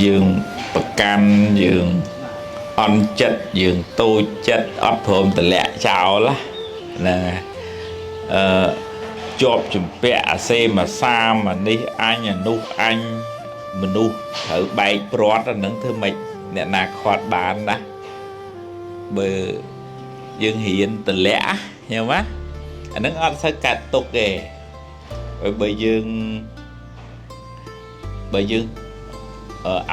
យើងប្រកាន់យើងអន់ចិត្តយើងតូចចិត្តអត់ព្រមតម្លាក់ចោលណាអឺជាប់ជំពាក់អាសេមសាមអានេះអញអានោះអញមនុស្សត្រូវបែកព្រាត់អានឹងធ្វើម៉េចអ្នកណាខាត់បានណាបើយើងរៀនតម្លាក់ញ៉ឹងណាអានឹងអត់សូវកាត់ទុកទេបើយើងបើយើង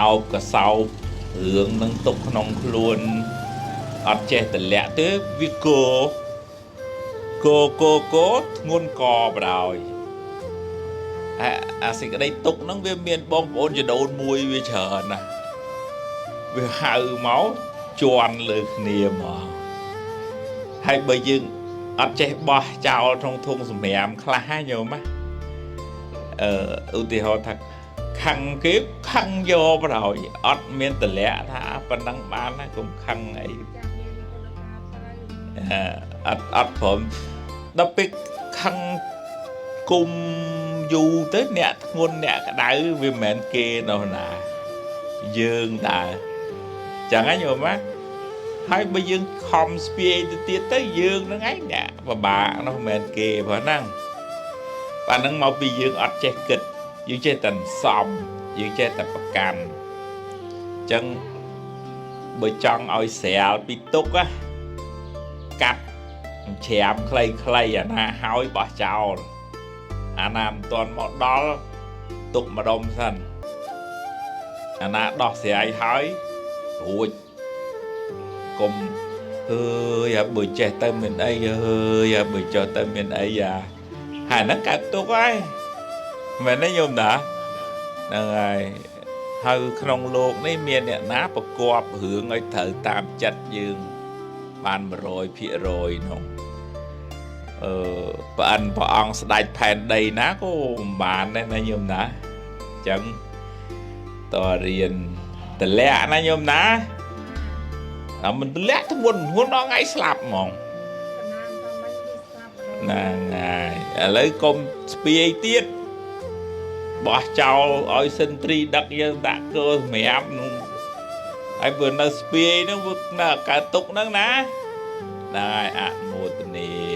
អោបកសោបរឿងនឹងទុកក្នុងខ្លួនអត់ចេះតម្លាក់ទេវាគោគោគោគោធ្ងន់កបដ ாய் អាសេចក្តីទុកហ្នឹងវាមានបងប្អូនចដូនមួយវាច្រើនណាស់វាហៅមកជន់លើគ្នាមកហើយបើយើងអត់ចេះបោះចោលក្នុងធុងសម្រាមខ្លះញោមណាអឺឧទាហរណ៍ថាខឹងគេខឹងយកបដ ாய் អត់មានតម្លាក់ថាប៉ុណ្ណឹងបានណាកុំខឹងអីអត់អត់ព្រមដល់ពេលខឹងគុំយូរទៅអ្នកធ្ងន់អ្នកក្តៅវាមិនមែនគេនោះណាយើងដែរចឹងហ្នឹងញោមណាហើយបើយើងខំស្ពាយទៅទៀតទៅយើងហ្នឹងឯងអ្នកពិបាកនោះមិនមែនគេព្រោះហ្នឹងបាទហ្នឹងមកពីយើងអត់ចេះគិតយើងចេះតែសំយើងចេះតែប្រកាន់អញ្ចឹងបើចង់ឲ្យស្រាលពីទុកណាកាត់ច្រាមខ្លីៗអាណាហើយបោះចោលអាណាមិនទាន់មកដល់ទុកម្ដុំសិនអាណាដោះស្រាយហើយរួចកុំអើយអាបើចេះទៅមានអីអើយអាបើចុះទៅមានអីអាហើយហ្នឹងកើតទុកហើយមែនទេញោមណាហ្នឹងហើយហើយក្នុងលោកនេះមានអ្នកណាប្រកបរឿងឲ្យត្រូវតាមចិត្តយើងបាន100%នោះអឺប្រអិនព្រះអង្គស្ដេចផែនដីណាក៏មិនបានដែរណាញោមណាអញ្ចឹងតរៀនតម្លាក់ណាញោមណាអាមិនតម្លាក់ធ្ងន់ធ្ងន់ដល់ថ្ងៃស្លាប់ហ្មងហ្នឹងហើយឥឡូវកុំស្ពាយទៀតបោះចោលឲ្យសិនត្រីដឹកយើងដាក់កើសម្រាប់នោះហើយបើនៅស្ពាយហ្នឹងវានៅកើតទុកហ្នឹងណាហ្នឹងហើយអនុមោទនា។